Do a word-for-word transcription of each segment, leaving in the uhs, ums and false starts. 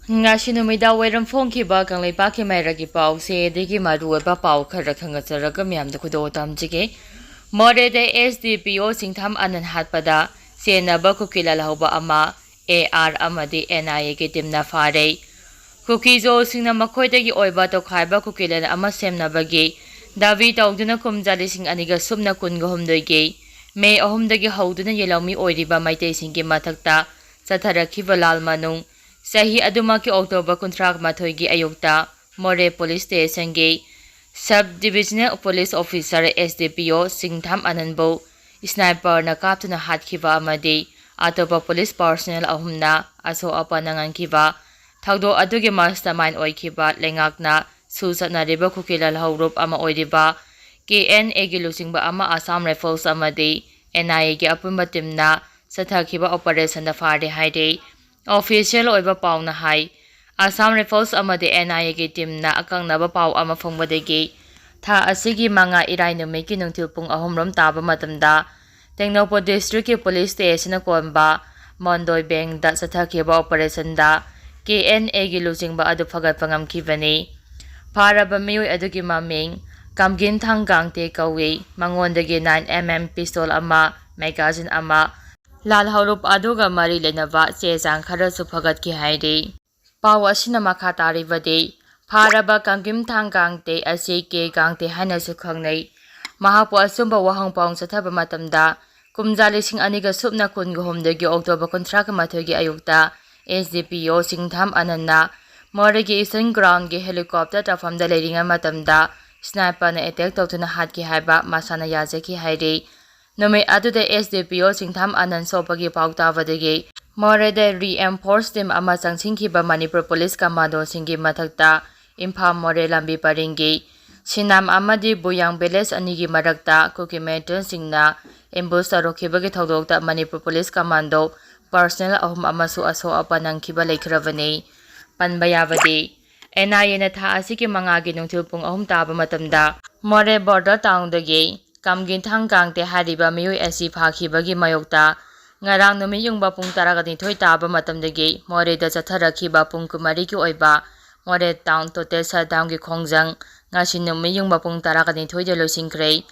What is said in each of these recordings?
ꯉꯁꯤ ꯅꯨꯃꯤꯗꯥꯡ ꯋꯥꯏꯔꯝ ꯐꯣꯡꯈꯤꯕ ꯀꯪꯂꯩꯄꯥꯛꯀꯤ ꯃꯥꯏꯔꯥꯒꯤ ꯄꯥꯎꯁꯦ ꯑꯗꯒꯤ ꯃꯔꯨꯑꯣꯏꯕ ꯄꯥꯎ ꯈꯔ ꯈꯪꯍꯟꯖꯔꯒ ꯃꯌꯥꯝꯗ ꯈꯨꯗꯣꯜ ꯇꯝꯖꯒꯦ꯫ ꯃꯣꯔꯦꯗ ꯑꯦꯁ ꯗꯤ ꯄꯤ ꯑꯣ ꯁꯤꯡꯊꯥꯝ ꯑꯅꯟ ꯍꯥꯠꯄꯗ ꯆꯦꯟꯅꯕ ꯀꯨꯀꯤ ꯂꯥꯜꯍꯧꯕ ꯑꯃ ꯑꯦ ꯑꯥꯔ ꯑꯃꯗꯤ ꯑꯦꯟ ꯑꯥꯏ ꯑꯦꯒꯤ ꯇꯤꯝꯅ ꯐꯥꯔꯦ꯫ ꯀꯨꯀꯤ ꯖꯣꯁꯤꯡꯅ ꯃꯈꯣꯏꯗꯒꯤ ꯑꯣꯏꯕ ꯇꯣꯈꯥꯏꯕ ꯀꯨꯀꯤ ꯂꯥꯟ ꯑꯃ ꯁꯦꯝꯅꯕꯒꯤ ꯗꯥꯕꯤ ꯇꯧꯗꯨꯅ ꯀꯨꯝꯖꯥ ꯂꯤꯁꯤꯡ ꯑꯅꯤꯒ ꯁꯨꯞꯅ ꯀꯨꯟꯒ ꯍꯨꯝꯗꯣꯏꯒꯤ ꯃꯦ ꯑꯍꯨꯝꯗꯒꯤ ꯍꯧꯗꯨꯅ ꯌꯦꯜꯍꯧꯃꯤ ꯑꯣꯏꯔꯤꯕ ꯃꯩꯇꯩꯁꯤꯡꯒꯤ ꯃꯊꯛꯇ ꯆꯠꯊꯔꯛꯈꯤꯕ ꯂꯥꯜ ꯃꯅꯨꯡ ꯆꯍꯤ ꯑꯗꯨꯃꯛꯀꯤ ꯑꯣꯛꯇꯣꯕꯔ ꯀꯨꯟꯊ꯭ꯔꯥ ꯃꯥꯊꯣꯏꯒꯤ ꯑꯌꯨꯛꯇ ꯃꯣꯔꯦ ꯄꯨꯂꯤꯁ ꯁ꯭ꯇꯦꯁꯟꯒꯤ sub divisional police officer S D P O Singtham ꯑꯅꯟꯕꯨ ꯁ꯭ꯅꯥꯏꯄꯔꯅ ꯀꯥꯞꯇꯨꯅ ꯍꯥꯠꯈꯤꯕ ꯑꯃꯗꯤ ꯑꯇꯣꯞꯄ ꯄꯨꯂꯤꯁ ꯄꯥꯔꯁꯣꯅꯦꯜ ꯑꯍꯨꯝꯅ ꯑꯁꯣꯛ ꯑꯄꯟ ꯅꯪꯍꯟꯈꯤꯕ ꯊꯧꯗꯣꯛ ꯑꯗꯨꯒꯤ ꯃꯥꯁꯇꯔꯃꯥꯏꯟ ꯑꯣꯏꯈꯤꯕ ꯂꯩꯉꯥꯛꯅ ꯁꯨ ꯆꯠꯅꯔꯤꯕ ꯀꯨꯀꯤ ꯂꯥꯜꯍꯧꯂꯨꯞ ꯑꯃ ꯑꯣꯏꯔꯤꯕ ꯀꯦ ꯑꯦꯟ ꯑꯦꯒꯤ ꯂꯨꯆꯤꯡꯕ ꯑꯃ ꯑꯁꯥꯝ ꯔꯥꯏꯐꯜꯁ ꯑꯃꯗꯤ ꯑꯦꯟ ꯑꯥꯏ ꯑꯦꯒꯤ ꯑꯄꯨꯟꯕ ꯇꯤꯝꯅ ꯆꯠꯊꯈꯤꯕ ꯑꯣꯄꯔꯦꯁꯟꯗ ꯐꯥꯔꯦ ꯍꯥꯏꯔꯤ꯫ ꯑꯣꯐꯤꯁꯤꯌꯦꯜ ꯑꯣꯏꯕ ꯄꯥꯎꯅ ꯍꯥꯏ, ꯑꯁꯥꯝ ꯔꯥꯏꯐꯜꯁ ꯑꯃꯗꯤ ꯑꯦꯟ ꯑꯥꯏ ꯑꯦꯒꯤ ꯇꯤꯝꯅ ꯑꯀꯛꯅꯕ ꯄꯥꯎ ꯑꯃ ꯐꯪꯕꯗꯒꯤ ꯊꯥ ꯑꯁꯤꯒꯤ ꯃꯉꯥ ꯏꯔꯥꯏ ꯅꯨꯃꯤꯠꯀꯤ ꯅꯨꯡꯊꯤꯜ ꯄꯨꯡ ꯑꯍꯨꯝ ꯔꯣꯝ ꯇꯥꯕ ꯃꯇꯝꯗ ꯇꯦꯡꯅꯧꯄꯜ ꯗꯤꯁꯇ꯭ꯔꯤꯛꯀꯤ ꯄꯨꯂꯤꯁ ꯁ꯭ꯇꯦꯁꯟꯅ ꯀꯣꯟꯕ ꯃꯣꯟꯗꯣꯏ ꯕꯦꯡꯗ ꯆꯠꯊꯈꯤꯕ ꯑꯣꯄꯔꯦꯁꯟꯗ ꯀꯦ ꯑꯦꯟ ꯑꯦꯒꯤ ꯂꯨꯆꯤꯡꯕ ꯑꯗꯨ ꯐꯒꯠꯄ ꯉꯝꯈꯤꯕꯅꯤ꯫ ꯐꯥꯔꯕ ꯃꯤꯑꯣꯏ ꯑꯗꯨꯒꯤ ꯃꯃꯤꯡ ꯀꯝꯒꯤꯟ ꯊꯥꯡꯒꯥꯡꯇꯦ ꯀꯧꯏ꯫ ꯃꯉꯣꯟꯗꯒꯤ ꯅꯥꯏꯟ ꯑꯦꯝ ꯑꯦꯝ ꯄꯤꯁꯇꯣꯜ ꯑꯃ, ꯃꯦꯒꯥꯖꯤꯟ ꯑꯃ, ꯂꯥꯜꯍꯧꯂꯨꯞ ꯑꯗꯨꯒ ꯃꯔꯤ ꯂꯩꯅꯕ ꯆꯦ ꯆꯥꯡ ꯈꯔꯁꯨ ꯐꯒꯠꯈꯤ ꯍꯥꯏꯔꯤ꯫ ꯄꯥꯎ ꯑꯁꯤꯅ ꯃꯈꯥ ꯇꯥꯔꯤꯕꯗꯤ, ꯐꯥꯔꯕ ꯀꯪꯒꯤꯝ ꯊꯥꯡ ꯒꯥꯡꯇꯦ ꯑꯁꯤ ꯀꯦ ꯒꯥꯡꯇꯦ ꯍꯥꯏꯅꯁꯨ ꯈꯪꯅꯩ꯫ ꯃꯍꯥꯛꯄꯨ ꯑꯆꯨꯝꯕ ꯋꯥꯍꯪ ꯄꯥꯎ ꯆꯠꯊꯕ ꯃꯇꯝꯗ ꯀꯨꯝꯖꯥ ꯂꯤꯁꯤꯡ ꯑꯅꯤꯒ ꯁꯨꯞꯅ ꯀꯨꯟꯒ ꯍꯨꯝꯗꯣꯏꯒꯤ ꯑꯣꯛꯇꯣꯕꯔ ꯀꯨꯟꯊ꯭ꯔꯥꯒ ꯃꯥꯊꯣꯏꯒꯤ ꯑꯌꯨꯛꯇ ꯑꯦꯁ ꯗꯤ ꯄꯤ ꯑꯣ ꯁꯤꯡꯊꯥꯝ ꯑꯅꯟꯅ ꯃꯣꯔꯦꯒꯤ ꯏꯁꯇꯟ ꯒ꯭ꯔꯥꯎꯟꯒꯤ ꯍꯦꯂꯤꯀꯣꯞꯇꯔ ꯇꯥꯐꯝꯗ ꯂꯩꯔꯤꯉꯩ ꯃꯇꯝꯗ ꯁ꯭ꯅꯥꯏꯄꯔꯅ ꯑꯦꯇꯦꯛ ꯇꯧꯗꯨꯅ ꯍꯥꯠꯈꯤ ꯍꯥꯏꯕ ꯃꯁꯥꯅ ꯌꯥꯖꯈꯤ ꯍꯥꯏꯔꯤ꯫ ꯅꯨꯃꯤꯠ ꯑꯗꯨꯗ ꯑꯦꯁ ꯗꯤ ꯄꯤ ꯑꯣ ꯁꯤꯡꯊꯥꯝ ꯑꯅꯟ ꯁꯣꯛꯄꯒꯤ ꯄꯥꯎ ꯇꯥꯕꯗꯒꯤ ꯃꯣꯔꯦꯗ ꯔꯤꯑꯦꯟꯐꯣꯔꯁ ꯇꯤꯝ ꯑꯃ ꯆꯪꯁꯤꯟꯈꯤꯕ ꯃꯅꯤꯄꯨꯔ ꯄꯨꯂꯤꯁ ꯀꯃꯥꯟꯗꯣꯁꯤꯡꯒꯤ ꯃꯊꯛꯇ ꯏꯝꯐꯥꯜ ꯃꯣꯔꯦ ꯂꯝꯕꯤ ꯄꯔꯤꯡꯒꯤ ꯁꯤꯅꯥꯝ ꯑꯃꯗꯤ ꯕꯨꯌꯥꯡ ꯚꯤꯂꯦꯖ ꯑꯅꯤꯒꯤ ꯃꯔꯛꯇ ꯀꯨꯀꯤ ꯃꯤꯂꯤꯇꯦꯟꯠꯁꯤꯡꯅ ꯑꯦꯝꯕꯨꯁ ꯇꯧꯔꯛꯈꯤꯕꯒꯤ ꯊꯧꯗꯣꯛꯇ ꯃꯅꯤꯄꯨꯔ ꯄꯨꯂꯤꯁ ꯀꯃꯥꯟꯗꯣ ꯄꯔꯁꯅꯦꯜ ꯑꯍꯨꯝ ꯑꯃꯁꯨ ꯑꯁꯣꯛ ꯑꯄꯟ ꯅꯪꯈꯤꯕ ꯂꯩꯈ꯭ꯔꯕꯅꯤ꯫ ꯄꯟꯕ ꯌꯥꯕꯗꯤ, ꯑꯦꯟ ꯑꯥꯏ ꯑꯦꯅ ꯊꯥ ꯑꯁꯤꯒꯤ ꯃꯉꯥꯒꯤ ꯅꯨꯡꯊꯤꯜ ꯄꯨꯡ ꯑꯍꯨꯝ ꯇꯥꯕ ꯃꯇꯝꯗ ꯃꯣꯔꯦ ꯕꯣꯔꯗꯔ ꯇꯥꯎꯟꯗꯒꯤ ꯀꯝꯒꯤꯟ ꯊꯥꯡ ꯒꯥꯡꯇꯦ ꯍꯥꯏꯔꯤꯕ ꯃꯤꯑꯣꯏ ꯑꯁꯤ ꯐꯥꯈꯤꯕꯒꯤ ꯃꯥꯌꯣꯛꯇ ꯉꯔꯥꯡ ꯅꯨꯃꯤꯠ ꯌꯨꯡꯕ ꯄꯨꯡ ꯇꯔꯥꯒ ꯅꯤꯊꯣꯏ ꯇꯥꯕ ꯃꯇꯝꯗꯒꯤ ꯃꯣꯔꯦꯗ ꯆꯠꯊꯔꯛꯈꯤꯕ ꯄꯨꯡ ꯀꯨꯟꯃꯔꯤꯒꯤ ꯑꯣꯏꯕ ꯃꯣꯔꯦ ꯇꯥꯎꯟ ꯇꯣꯇꯦꯜ ꯁꯠꯗꯥꯎꯟꯒꯤ ꯈꯣꯡꯖꯪ ꯉꯁꯤ ꯅꯨꯃꯤꯠ ꯌꯨꯡꯕ ꯄꯨꯡ ꯇꯔꯥꯒ ꯅꯤꯊꯣꯏꯗ ꯂꯣꯏꯁꯤꯟꯈ꯭ꯔꯦ꯫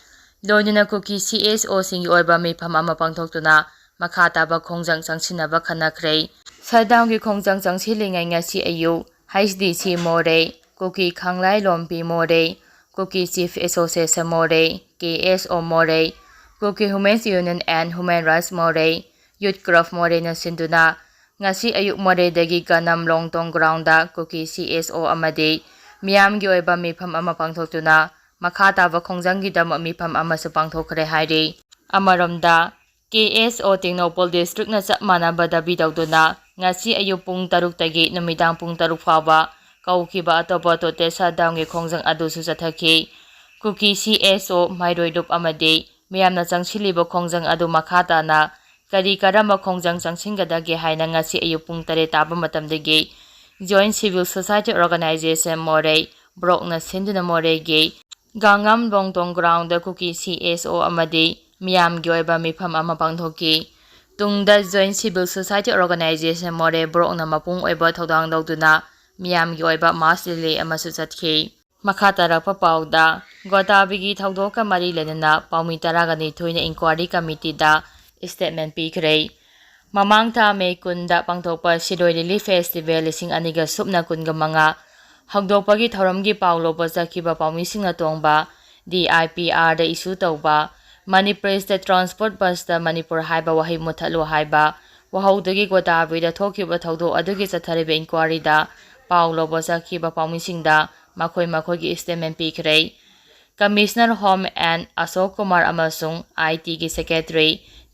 ꯂꯣꯏꯅꯅ ꯀꯨꯀꯤ ꯁꯤ ꯑꯦꯁ ꯑꯣꯁꯤꯡꯒꯤ ꯑꯣꯏꯕ ꯃꯤꯐꯝ ꯑꯃ ꯄꯥꯡꯊꯣꯛꯇꯨꯅ ꯃꯈꯥ ꯇꯥꯕ ꯈꯣꯡꯖꯪ ꯆꯪꯁꯤꯟꯅꯕ ꯈꯟꯅꯈ꯭ꯔꯦ꯫ ꯁꯠꯗꯥꯎꯟꯒꯤ ꯈꯣꯡꯖꯪ ꯆꯪꯁꯤꯜꯂꯤꯉꯩ ꯉꯁꯤ ꯑꯌꯨꯛ ꯍꯩꯆ ꯗꯤ ꯁꯤ ꯃꯣꯔꯦ, ꯀꯨꯀꯤ ꯈꯥꯡꯂꯥꯏ ꯂꯣꯝꯄꯤ ꯃꯣꯔꯦ, ꯀꯨꯀꯤ ꯆꯤꯐ ꯑꯦꯁꯣꯁꯤꯌꯦꯁꯟ ꯃꯣꯔꯦ, ꯀꯦ S O Moreh, Kuki women's union and human rights Moreh, youth club ꯃꯣꯔꯦꯅ ꯁꯤꯟꯗꯨꯅ ꯉꯁꯤ ꯑꯌꯨꯛ ꯃꯣꯔꯦꯗꯒꯤ ꯒꯅꯝ ꯂꯣꯡꯇꯣꯡ ꯒ꯭ꯔꯥꯎꯟꯗ ꯀꯨꯀꯤ ꯁꯤ ꯑꯦꯁ ꯑꯣ ꯑꯃꯗꯤ ꯃꯤꯌꯥꯝꯒꯤ ꯑꯣꯏꯕ ꯃꯤꯐꯝ ꯑꯃ ꯄꯥꯡꯊꯣꯛꯇꯨꯅ ꯃꯈꯥ ꯇꯥꯕ ꯈꯣꯡꯖꯪꯒꯤꯗꯃꯛ ꯃꯤꯐꯝ ꯑꯃꯁꯨ ꯄꯥꯡꯊꯣꯛꯈ꯭ꯔꯦ ꯍꯥꯏꯔꯤ꯫ ꯑꯃꯔꯣꯝꯗ, ꯀꯦ ꯑꯦꯁ ꯑꯣ ꯇꯦꯡꯅꯧꯄꯜ ꯗꯤꯁꯇ꯭ꯔꯤꯛꯅ ꯆꯞ ꯃꯥꯟꯅꯕ ꯗꯥꯕꯤ ꯇꯧꯗꯨꯅ ꯉꯁꯤ ꯑꯌꯨꯛ ꯄꯨꯡ ꯇꯔꯨꯛꯇꯒꯤ ꯅꯨꯃꯤꯗꯥꯡ ꯄꯨꯡ ꯇꯔꯨꯛ ꯐꯥꯎꯕ ꯀꯧꯈꯤꯕ ꯑꯇꯣꯞꯄ ꯇꯣꯇꯦꯜ ꯁꯠꯗꯥꯎꯟꯒꯤ ꯈꯣꯡꯖꯪ ꯑꯗꯨꯁꯨ ꯆꯠꯊꯈꯤ꯫ ꯀꯨꯀꯤ ꯁꯤ ꯑꯦꯁ ꯑꯣ ꯃꯥꯏꯔꯣꯏ ꯂꯨꯞ ꯑꯃꯗꯤ ꯃꯤꯌꯥꯝꯅ ꯆꯪꯁꯤꯜꯂꯤꯕ ꯈꯣꯡꯖꯪ ꯑꯗꯨ ꯃꯈꯥ ꯇꯥꯅ ꯀꯔꯤ ꯀꯔꯝꯕ ꯈꯣꯡꯖꯪ ꯆꯪꯁꯤꯟꯒꯗꯒꯦ ꯍꯥꯏꯅ ꯉꯁꯤ ꯑꯌꯨꯛ ꯄꯨꯡ ꯇꯔꯦꯠ ꯇꯥꯕ ꯃꯇꯝꯗꯒꯤ ꯖꯣꯏꯟ ꯁꯤꯚꯤꯜ ꯁꯣꯁꯥꯏꯇꯤ ꯑꯣꯔꯒꯅꯥꯏꯖꯦꯁꯟ ꯃꯣꯔꯦ, ꯕ꯭ꯔꯣꯛꯅ ꯁꯤꯟꯗꯨꯅ ꯃꯣꯔꯦꯒꯤ ꯒꯥꯡꯉꯝ ꯂꯣꯡꯇꯣꯡ ꯒ꯭ꯔꯥꯎꯟꯗ ꯀꯨꯀꯤ ꯁꯤ ꯑꯦꯁ ꯑꯣ ꯑꯃꯗꯤ ꯃꯤꯌꯥꯝꯒꯤ ꯑꯣꯏꯕ ꯃꯤꯐꯝ ꯑꯃ ꯄꯥꯡꯊꯣꯛꯈꯤ꯫ ꯇꯨꯡꯗ ꯖꯣꯏꯟ ꯁꯤꯚꯤꯜ ꯁꯣꯁꯥꯏꯇꯤ ꯑꯣꯔꯒꯅꯥꯏꯖꯦꯁꯟ ꯃꯣꯔꯦ, ꯕ꯭ꯔꯣꯛꯅ ꯃꯄꯨꯡ ꯑꯣꯏꯕ ꯊꯧꯗꯥꯡ ꯂꯧꯗꯨꯅ ꯃꯤꯌꯥꯝꯒꯤ ꯑꯣꯏꯕ ꯃꯥꯁ ꯔꯤꯂꯦ ꯑꯃꯁꯨ ꯆꯠꯈꯤ꯫ ꯃꯈꯥ ꯇꯥꯔꯛꯄ ꯄꯥꯎꯗ, ꯒꯣꯗꯥꯕꯤꯒꯤ ꯊꯧꯗꯣꯛꯀ ꯃꯔꯤ ꯂꯩꯅꯅ ꯄꯥꯎꯃꯤ ꯇꯔꯥꯒ ꯅꯤꯊꯣꯏꯅ ꯏꯟꯀ꯭ꯋꯥꯔꯤ ꯀꯃꯤꯇꯤꯗ ꯁ꯭ꯇꯦꯠꯃꯦꯟ ꯄꯤꯈ꯭ꯔꯦ꯫ ꯃꯃꯥꯡ ꯊꯥ ꯃꯦ ꯀꯨꯟꯗ ꯄꯥꯡꯊꯣꯛꯄ ꯁꯤꯔꯣꯏ ꯂꯤꯂꯤ ꯐꯦꯁꯇꯤꯚꯦꯜ ꯂꯤꯁꯤꯡ ꯑꯅꯤꯒ ꯁꯨꯞꯅ ꯀꯨꯟꯒ ꯃꯉꯥ ꯍꯧꯗꯣꯛꯄꯒꯤ ꯊꯧꯔꯝꯒꯤ ꯄꯥꯎ ꯂꯧꯕ ꯆꯠꯈꯤꯕ ꯄꯥꯎꯃꯤꯁꯤꯡꯅ ꯇꯣꯡꯕ ꯗꯤ ꯑꯥꯏ ꯄꯤ ꯑꯥꯔꯗ ꯏꯁꯨ ꯇꯧꯕ ꯃꯅꯤꯄꯨꯔ ꯁ꯭ꯇꯦꯠ ꯇ꯭ꯔꯥꯟꯁꯄꯣꯔꯠ ꯕꯁꯇ ꯃꯅꯤꯄꯨꯔ ꯍꯥꯏꯕ ꯋꯥꯍꯩ ꯃꯨꯠꯊꯠꯂꯨ ꯍꯥꯏꯕ ꯋꯥꯍꯧꯗꯒꯤ ꯒꯣꯗꯥꯕꯤꯗ ꯊꯣꯛꯈꯤꯕ ꯊꯧꯗꯣꯛ ꯑꯗꯨꯒꯤ ꯆꯠꯊꯔꯤꯕ ꯏꯟꯀ꯭ꯋꯥꯔꯤꯗ ꯄꯥꯎ ꯂꯧꯕ ꯆꯠꯈꯤꯕ ꯄꯥꯎꯃꯤꯁꯤꯡꯗ ꯃꯈꯣꯏ ꯃꯈꯣꯏꯒꯤ ꯁ꯭ꯇꯦꯠꯃꯦꯟ ꯄꯤꯈ꯭ꯔꯦ꯫ ꯀꯃꯤꯁꯅꯔ ꯍꯣꯝ ꯑꯦꯟ ꯑꯁꯣꯛ ꯀꯨꯃꯥꯔ ꯑꯃꯁꯨꯡ ꯑꯥꯏ ꯇꯤꯒꯤ ꯁꯦꯀ꯭ꯔꯦꯇꯔꯤ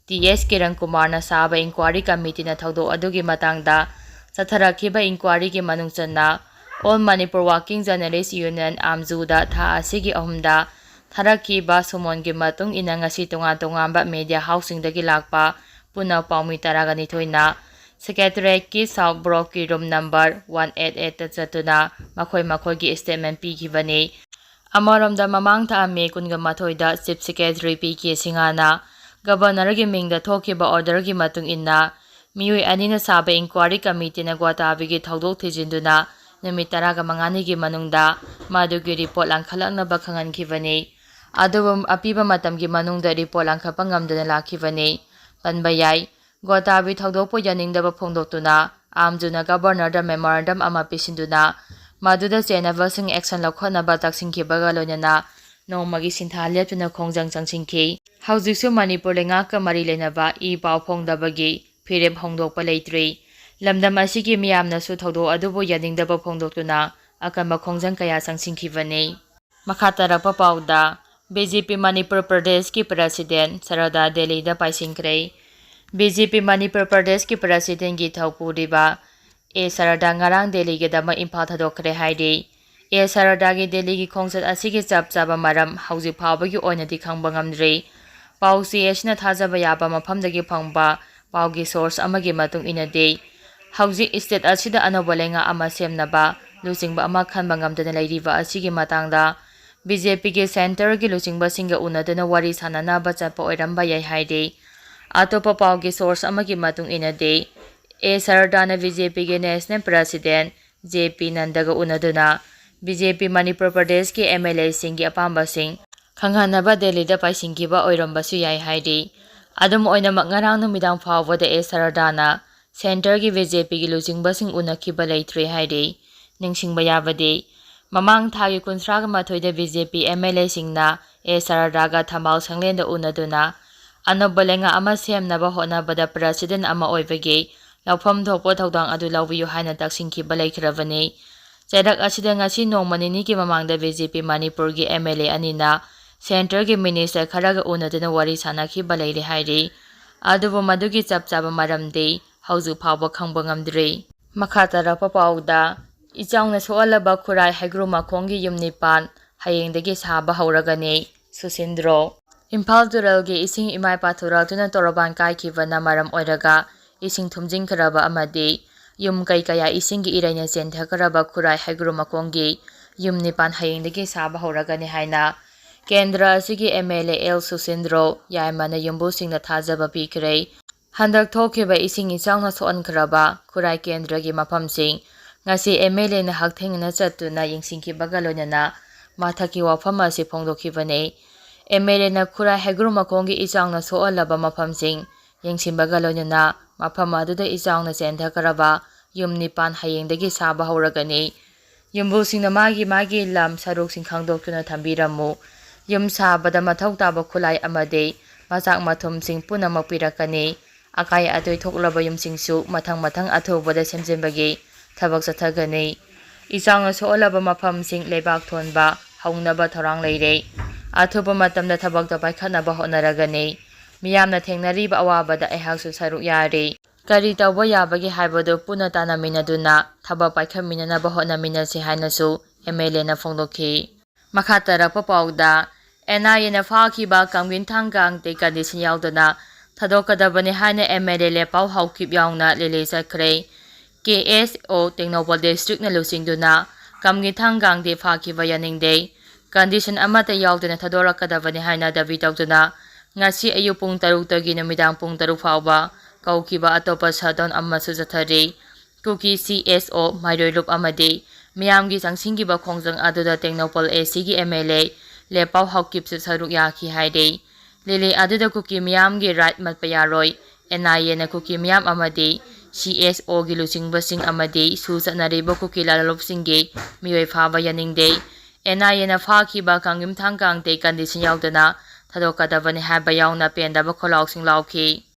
ꯇꯤ ꯑꯦꯁ ꯀꯤꯔꯟ ꯀꯨꯃꯥꯔꯅ ꯁꯥꯕ ꯏꯟꯀ꯭ꯋꯥꯔꯤ ꯀꯃꯤꯇꯤꯅ ꯊꯧꯗꯣꯛ ꯑꯗꯨꯒꯤ ꯃꯇꯥꯡꯗ ꯆꯠꯊꯔꯛꯈꯤꯕ ꯏꯟꯀ꯭ꯋꯥꯔꯤꯒꯤ ꯃꯅꯨꯡ ꯆꯟꯅ All Manipur Working Journalist Union, ꯑꯥꯝꯖꯨꯗ ꯊꯥ ꯑꯁꯤꯒꯤ ꯑꯍꯨꯝꯗ ꯊꯥꯔꯛꯈꯤꯕ ꯁꯨꯃꯣꯟꯒꯤ ꯃꯇꯨꯡ ꯏꯟꯅ ꯉꯁꯤ ꯇꯣꯉꯥꯟ ꯇꯣꯉꯥꯟꯕ ꯃꯦꯗꯤꯌꯥ ꯍꯥꯎꯁꯁꯤꯡꯗꯒꯤ ꯂꯥꯛꯄ ꯄꯨꯟꯅ ꯄꯥꯎꯃꯤ ꯇꯔꯥꯒ ꯅꯤꯊꯣꯏꯅ ꯁꯦꯀ꯭ꯔꯦꯇꯔꯤꯌꯦꯠꯀꯤ ꯁꯥꯎꯠ ꯕ꯭ꯂꯣꯛꯀꯤ ꯔꯨꯝ ꯅꯝꯕꯔ ꯋꯥꯟ ꯑꯦꯠ ꯑꯦꯠꯇ ꯆꯠꯇꯨꯅ ꯃꯈꯣꯏ ꯃꯈꯣꯏꯒꯤ ꯁ꯭ꯇꯦꯠꯃꯦꯟ ꯄꯤꯈꯤꯕꯅꯤ꯫ ꯑꯃꯔꯣꯝꯗ, ꯃꯃꯥꯡ ꯊꯥ ꯃꯦ ꯀꯨꯟꯒ ꯃꯥꯊꯣꯏꯗ ꯆꯤꯐ ꯁꯦꯀ꯭ꯔꯦꯇꯔꯤ ꯄꯤ ꯀꯦ ꯁꯤꯡꯍꯅ ꯒꯕꯔꯅꯔꯒꯤ ꯃꯤꯡꯗ ꯊꯣꯛꯈꯤꯕ orderꯒꯤ ꯃꯇꯨꯡ ꯏꯟꯅ, ꯃꯤꯑꯣꯏ ꯑꯅꯤꯅ ꯁꯥꯕ inquiry committeeꯅ ꯒꯣꯇꯥꯕꯤꯒꯤ ꯊꯧꯗꯣꯛ ꯊꯤꯖꯤꯟꯗꯨꯅ ꯅꯨꯃꯤꯠ ꯇꯔꯥꯒ ꯃꯉꯥꯅꯤꯒꯤ ꯃꯅꯨꯡꯗ ꯃꯗꯨꯒꯤ report ꯂꯥꯡꯈꯠꯂꯛꯅꯕ ꯈꯪꯍꯟꯈꯤꯕꯅꯤ꯫ ꯑꯗꯨꯕꯨ ꯑꯄꯤꯕ ꯃꯇꯝꯒꯤ ꯃꯅꯨꯡꯗ report ꯂꯥꯡꯈꯠꯄ ꯉꯝꯗꯅ ꯂꯥꯛꯈꯤꯕꯅꯤ꯫ ꯄꯟꯕ ꯌꯥꯏ, ꯒꯣꯇꯥꯕꯤ ꯊꯧꯗꯣꯛꯄꯨ ꯌꯥꯅꯤꯡꯗꯕ ꯐꯣꯡꯗꯣꯛꯇꯨꯅ ꯑꯥꯝꯖꯨꯅ ꯒꯕꯔꯅꯔꯗ memorandum ꯑꯃ ꯄꯤꯁꯤꯟꯗꯨꯅ ꯃꯗꯨꯗ ꯆꯦꯟꯅꯕꯁꯤꯡ action ꯂꯧꯈꯠꯅꯕ ꯇꯛꯁꯤꯟꯈꯤꯕꯒ ꯂꯣꯏꯅꯅ ꯅꯣꯡꯃꯒꯤ ꯁꯤꯟꯊꯥ ꯂꯦꯞꯇꯨꯅ ꯈꯣꯡꯖꯪ ꯆꯪꯁꯤꯟꯈꯤ꯫ ꯍꯧꯖꯤꯛꯁꯨ ꯃꯅꯤꯄꯨꯔ ꯂꯩꯉꯥꯛꯀ ꯃꯔꯤ ꯂꯩꯅꯕ ꯏ ꯄꯥꯎ ꯐꯣꯡꯗꯕꯒꯤ ꯐꯤꯔꯦꯞ ꯍꯣꯡꯗꯣꯛꯄ ꯂꯩꯇ꯭ꯔꯤ꯫ ꯂꯝꯗꯝ ꯑꯁꯤꯒꯤ ꯃꯤꯌꯥꯝꯅꯁꯨ ꯊꯧꯗꯣꯛ ꯑꯗꯨꯕꯨ ꯌꯥꯅꯤꯡꯗꯕ ꯐꯣꯡꯗꯣꯛꯇꯨꯅ ꯑꯀꯟꯕ ꯈꯣꯡꯖꯪ ꯀꯌꯥ ꯆꯪꯁꯤꯟꯈꯤꯕꯅꯤ꯫ ꯃꯈꯥ ꯇꯥꯔꯛꯄ ꯄꯥꯎꯗ, BJP ꯃꯅꯤꯄꯨꯔ ꯄ꯭ꯔꯗꯦꯁꯀꯤ president ꯁꯔꯗꯥ ꯗꯦꯜꯂꯤꯗ ꯄꯥꯏꯁꯤꯟꯈ꯭ꯔꯦ꯫ BJP ꯃꯅꯤꯄꯨꯔ ꯄ꯭ꯔꯗꯦꯁꯀꯤ presidentꯒꯤ ꯊꯧ ꯄꯨꯔꯤꯕ ꯑꯦ ꯁꯔꯗꯥ ꯉꯔꯥꯡ ꯗꯦꯜꯂꯤꯒꯤꯗꯃꯛ ꯏꯝꯐꯥꯜ ꯊꯥꯗꯣꯛꯈ꯭ꯔꯦ ꯍꯥꯏꯔꯤ꯫ ꯑꯦ ꯁꯔꯗꯥꯒꯤ ꯗꯦꯜꯂꯤꯒꯤ ꯈꯣꯡꯆꯠ ꯑꯁꯤꯒꯤ ꯆꯞ ꯆꯥꯕ ꯃꯔꯝ ꯍꯧꯖꯤꯛ ꯐꯥꯎꯕꯒꯤ ꯑꯣꯏꯅꯗꯤ ꯈꯪꯕ ꯉꯝꯗ꯭ꯔꯤ꯫ ꯄꯥꯎ ꯆꯦ ꯑꯁꯤꯅ ꯊꯥꯖꯕ ꯌꯥꯕ ꯃꯐꯝꯗꯒꯤ ꯐꯪꯕ ꯄꯥꯎꯒꯤ source ꯑꯃꯒꯤ ꯃꯇꯨꯡ ꯏꯟꯅꯗꯤ, ꯍꯧꯖꯤꯛ state ꯑꯁꯤꯗ ꯑꯅꯧꯕ ꯂꯩꯉꯥꯛ ꯑꯃ ꯁꯦꯝꯅꯕ ꯂꯨꯆꯤꯡꯕ ꯑꯃ ꯈꯟꯕ ꯉꯝꯗꯅ ꯂꯩꯔꯤꯕ ꯑꯁꯤꯒꯤ ꯃꯇꯥꯡꯗ BJPꯒꯤ centreꯒꯤ ꯂꯨꯆꯤꯡꯕꯁꯤꯡꯒ ꯎꯅꯗꯨꯅ ꯋꯥꯔꯤ ꯁꯥꯟꯅꯅꯕ ꯆꯠꯄ ꯑꯣꯏꯔꯝꯕ ꯌꯥꯏ ꯍꯥꯏꯔꯤ꯫ ꯑꯇꯣꯞꯄ ꯄꯥꯎꯒꯤ source ꯑꯃꯒꯤ ꯃꯇꯨꯡ ꯏꯟꯅꯗꯤ, ꯑꯦ ꯁꯔꯗꯥꯅ BJPꯒꯤ national president JP ꯅꯟꯗꯒ ꯎꯅꯗꯨꯅ BJP Manipur ꯄ꯭ꯔꯗꯦꯁꯀꯤ MLAꯁꯤꯡꯒꯤ ꯑꯄꯥꯝꯕꯁꯤꯡ ꯈꯪꯍꯟꯅꯕ ꯗꯦꯜꯂꯤꯗ ꯄꯥꯏꯁꯤꯟꯈꯤꯕ ꯑꯣꯏꯔꯝꯕꯁꯨ ꯌꯥꯏ ꯍꯥꯏꯔꯤ꯫ ꯑꯗꯨꯝ ꯑꯣꯏꯅꯃꯛ, ꯉꯔꯥꯡ ꯅꯨꯃꯤꯗꯥꯡ ꯐꯥꯎꯕꯗ ꯑꯦ ꯁꯔꯗꯥꯅ centreꯒꯤ BJPꯒꯤ ꯂꯨꯆꯤꯡꯕꯁꯤꯡ ꯎꯅꯈꯤꯕ ꯂꯩꯇ꯭ꯔꯤ ꯍꯥꯏꯔꯤ꯫ ꯅꯤꯡꯁꯤꯡꯕ ꯌꯥꯕꯗꯤ, ꯃꯃꯥꯡ ꯊꯥꯒꯤ ꯀꯨꯟꯊ꯭ꯔꯥꯒ ꯃꯥꯊꯣꯏꯗ BJP MLAꯁꯤꯡꯅ ꯑꯦ ꯁꯔꯗꯥꯒ ꯊꯝꯕꯥꯜ ꯁꯪꯂꯦꯟꯗ ꯎꯅꯗꯨꯅ ꯑꯅꯧꯕ ꯂꯩꯉꯥꯛ ꯑꯃ ꯁꯦꯝꯅꯕ ꯍꯣꯠꯅꯕꯗ president ꯑꯃ ꯑꯣꯏꯕꯒꯤ ꯂꯧꯐꯝ ꯊꯣꯛꯄ ꯊꯧꯗꯥꯡ ꯑꯗꯨ ꯂꯧꯕꯤꯌꯨ ꯍꯥꯏꯅ ꯇꯛꯁꯤꯟꯈꯤꯕ ꯂꯩꯈ꯭ꯔꯕꯅꯤ꯫ ꯆꯩꯔꯛ ꯑꯁꯤꯗ ꯉꯁꯤ ꯅꯣꯡꯃ ꯅꯤꯅꯤꯒꯤ ꯃꯃꯥꯡꯗ BJP ꯃꯅꯤꯄꯨꯔꯒꯤ MLA ꯑꯅꯤꯅ centreꯒꯤ minister ꯈꯔꯒ ꯎꯅꯗꯨꯅ ꯋꯥꯔꯤ ꯁꯥꯟꯅꯈꯤꯕ ꯂꯩꯔꯦ ꯍꯥꯏꯔꯤ꯫ ꯑꯗꯨꯕꯨ ꯃꯗꯨꯒꯤ ꯆꯞ ꯆꯥꯕ ꯃꯔꯝꯗꯤ ꯍꯧꯖꯤꯛ ꯐꯥꯎꯕ ꯈꯪꯕ ꯉꯝꯗ꯭ꯔꯤ꯫ ꯃꯈꯥ ꯇꯥꯔꯛꯄ ꯄꯥꯎꯗ, ꯏꯆꯥꯎꯅ ꯁꯣꯛꯍꯜꯂꯕ ꯈꯨꯔꯥꯏ ꯍꯩꯒ꯭ꯔꯨ ꯃꯈꯣꯡꯒꯤ ꯌꯨꯝ ꯅꯤꯄꯥꯟ ꯍꯌꯦꯡꯗꯒꯤ ꯁꯥꯕ ꯍꯧꯔꯒꯅꯤ꯫ ꯁꯨꯁꯤꯟꯗ꯭ꯔꯣ꯫ ꯏꯝꯐꯥꯜ ꯇꯨꯔꯦꯜꯒꯤ ꯏꯁꯤꯡ ꯏꯃꯥꯏ ꯄꯥꯊꯨꯔꯛꯇꯨꯅ ꯇꯣꯔꯕꯥꯟ ꯀꯥꯏꯈꯤꯕꯅ ꯃꯔꯝ ꯑꯣꯏꯔꯒ ꯏꯁꯤꯡ ꯊꯨꯝꯖꯤꯟꯈ꯭ꯔꯕ ꯑꯃꯗꯤ ꯌꯨꯝ ꯀꯩ ꯀꯌꯥ ꯏꯁꯤꯡꯒꯤ ꯏꯔꯩꯅ ꯆꯦꯟꯊꯈ꯭ꯔꯕ ꯈꯨꯔꯥꯏ ꯍꯩꯒ꯭ꯔꯨ ꯃꯈꯣꯡꯒꯤ ꯌꯨꯝ ꯅꯤꯄꯥꯟ ꯍꯌꯦꯡꯗꯒꯤ ꯁꯥꯕ ꯍꯧꯔꯒꯅꯤ ꯍꯥꯏꯅ ꯀꯦꯟꯗ꯭ꯔ ꯑꯁꯤꯒꯤ M L A L ꯁꯨꯁꯤꯟꯗ꯭ꯔꯣ ꯌꯥꯏꯃꯅ ꯌꯨꯝꯕꯨꯁꯤꯡꯅ ꯊꯥꯖꯕ ꯄꯤꯈ꯭ꯔꯦ꯫ ꯍꯟꯗꯛ ꯊꯣꯛꯈꯤꯕ ꯏꯁꯤꯡ ꯏꯆꯥꯎꯅ ꯁꯣꯛꯍꯟꯈ꯭ꯔꯕ ꯈꯨꯔꯥꯏ ꯀꯦꯟꯗ꯭ꯔꯒꯤ ꯃꯐꯝꯁꯤꯡ ꯉꯁꯤ M L A ꯅ ꯍꯛꯊꯦꯡꯅꯅ ꯆꯠꯇꯨꯅ ꯌꯦꯡꯁꯤꯟꯈꯤꯕꯒ ꯂꯣꯏꯅꯅ ꯃꯊꯛꯀꯤ ꯋꯥꯐꯝ ꯑꯁꯤ ꯐꯣꯡꯗꯣꯛꯈꯤꯕꯅꯤ꯫ M L A ꯅ ꯈꯨꯔꯥꯏ ꯍꯩꯒ꯭ꯔꯨ ꯃꯈꯣꯡꯒꯤ ꯏꯆꯥꯎꯅ ꯁꯣꯛꯍꯜꯂꯕ ꯃꯐꯝꯁꯤꯡ ꯌꯦꯡꯁꯤꯟꯕꯒ ꯂꯣꯏꯅꯅ ꯃꯐꯝ ꯑꯗꯨꯗ ꯏꯆꯥꯎꯅ ꯆꯦꯟꯊꯈ꯭ꯔꯕ ꯌꯨꯝ ꯅꯤꯄꯥꯟ ꯍꯌꯦꯡꯗꯒꯤ ꯁꯥꯕ ꯍꯧꯔꯒꯅꯤ꯫ ꯌꯨꯝꯕꯨꯁꯤꯡꯅ ꯃꯥꯒꯤ ꯃꯥꯒꯤ ꯂꯝ ꯁꯔꯨꯛꯁꯤꯡ ꯈꯪꯗꯣꯛꯇꯨꯅ ꯊꯝꯕꯤꯔꯝꯃꯨ꯫ ꯌꯨꯝ ꯁꯥꯕꯗ ꯃꯊꯧ ꯇꯥꯕ ꯈꯨꯠꯂꯥꯏ ꯑꯃꯗꯤ ꯃꯆꯥꯛ ꯃꯊꯨꯝꯁꯤꯡ ꯄꯨꯝꯅꯃꯛ ꯄꯤꯔꯛꯀꯅꯤ꯫ ꯑꯀꯥꯏ ꯑꯇꯣꯏ ꯊꯣꯛꯂꯕ ꯌꯨꯝꯁꯤꯡꯁꯨ ꯃꯊꯪ ꯃꯊꯪ ꯑꯊꯨꯕꯗ ꯁꯦꯝꯖꯤꯟꯕꯒꯤ ꯊꯕꯛ ꯆꯠꯊꯒꯅꯤ꯫ ꯏꯆꯥꯎꯅ ꯁꯣꯛꯍꯜꯂꯕ ꯃꯐꯝꯁꯤꯡ ꯂꯩꯕꯥꯛ ꯊꯣꯟꯕ ꯍꯧꯅꯕ ꯊꯧꯔꯥꯡ ꯂꯩꯔꯦ꯫ ꯑꯊꯨꯕ ꯃꯇꯝꯗ ꯊꯕꯛꯇ ꯄꯥꯏꯈꯠꯅꯕ ꯍꯣꯠꯅꯔꯒꯅꯤ꯫ ꯃꯤꯌꯥꯝꯅ ꯊꯦꯡꯅꯔꯤꯕ ꯑꯋꯥꯕꯗ ꯑꯩꯍꯥꯛꯁꯨ ꯁꯔꯨꯛ ꯌꯥꯔꯤ꯫ ꯀꯔꯤ ꯇꯧꯕ ꯌꯥꯕꯒꯦ ꯍꯥꯏꯕꯗꯨ ꯄꯨꯟꯅ ꯇꯥꯟꯅꯃꯤꯟꯅꯗꯨꯅ ꯊꯕꯛ ꯄꯥꯏꯈꯠꯃꯤꯟꯅꯅꯕ ꯍꯣꯠꯅꯃꯤꯟꯅꯁꯤ ꯍꯥꯏꯅꯁꯨ M L A ꯅ ꯐꯣꯡꯗꯣꯛꯈꯤ꯫ ꯃꯈꯥ ꯇꯥꯔꯛꯄ ꯄꯥꯎꯗ, N I A ꯅ ꯐꯥꯈꯤꯕ ꯀꯝꯒꯤꯟ ꯊꯥꯡꯒꯥꯡꯗꯤ condition ꯌꯥꯎꯗꯅ ꯊꯥꯗꯣꯛꯀꯗꯕꯅꯤ ꯍꯥꯏꯅ M L A ꯂꯦꯄꯥꯎ ꯍꯥꯎꯀꯤꯞ ꯌꯥꯎꯅ ꯂꯤꯂꯤ ꯆꯠꯈ꯭ꯔꯦ꯫ K S O Tengnoupal district ꯅ ꯂꯨꯆꯤꯡꯗꯨꯅ ꯀꯝꯒꯤꯟ ꯊꯥꯡꯒꯥꯡꯗꯤ ꯐꯥꯈꯤꯕ ꯌꯥꯅꯤꯡꯗꯦ꯫ Condition ꯑꯃꯠꯇ ꯌꯥꯎꯗꯅ ꯊꯥꯗꯣꯔꯛꯀꯗꯕꯅꯤ ꯍꯥꯏꯅ ꯗꯥꯕꯤ ꯇꯧꯗꯨꯅ ꯉꯁꯤ ꯑꯌꯨꯛ ꯄꯨꯡ ꯇꯔꯨꯛꯇꯒꯤ ꯅꯨꯃꯤꯗꯥꯡ ꯄꯨꯡ ꯇꯔꯨꯛ ꯐꯥꯎꯕ ꯀꯧꯈꯤꯕ ꯑꯇꯣꯞꯄ shutdown ꯑꯃꯁꯨ ꯆꯠꯊꯔꯤ꯫ ꯀꯨꯀꯤ C S O ꯃꯥꯏꯔꯣꯏꯂꯨꯞ ꯑꯃꯗꯤ ꯃꯤꯌꯥꯝꯒꯤ ꯆꯪꯁꯤꯟꯈꯤꯕ ꯈꯣꯡꯖꯪ ꯑꯗꯨꯗ ꯇꯦꯡꯅꯧꯄꯜ A C ꯒꯤ M L A ꯂꯦꯄꯥꯎ ꯍꯥꯎꯀꯤꯞꯁꯨ ꯁꯔꯨꯛ ꯌꯥꯈꯤ ꯍꯥꯏꯔꯤ꯫ ꯂꯤꯂꯤ ꯑꯗꯨꯗ ꯀꯨꯀꯤ ꯃꯤꯌꯥꯝꯒꯤ right ꯃꯠꯄ ꯌꯥꯔꯣꯏ꯫ N I A ꯅ ꯀꯨꯀꯤ ꯃꯤꯌꯥꯝ ꯑꯃꯗꯤ C S O ꯒꯤ ꯂꯨꯆꯤꯡꯕꯁꯤꯡ ꯑꯃꯗꯤ ꯁꯨ ꯆꯠꯅꯔꯤꯕ ꯀꯨꯀꯤ ꯂꯥꯂꯣꯞꯁꯤꯡꯒꯤ ꯃꯤꯑꯣꯏ ꯐꯥꯕ ꯌꯥꯅꯤꯡꯗꯦ꯫ N I A ꯅ ꯐꯥꯈꯤꯕ ꯀꯪꯒꯤꯝ ꯊꯥꯡꯒꯥꯡꯗꯤ condition ꯌꯥꯎꯗꯅ ꯊꯥꯗꯣꯛꯀꯗꯕꯅꯤ ꯍꯥꯏꯕ ꯌꯥꯎꯅ ꯄꯦꯟꯗꯕ ꯈꯣꯜꯂꯥꯎꯁꯤꯡ ꯂꯥꯎꯈꯤ꯫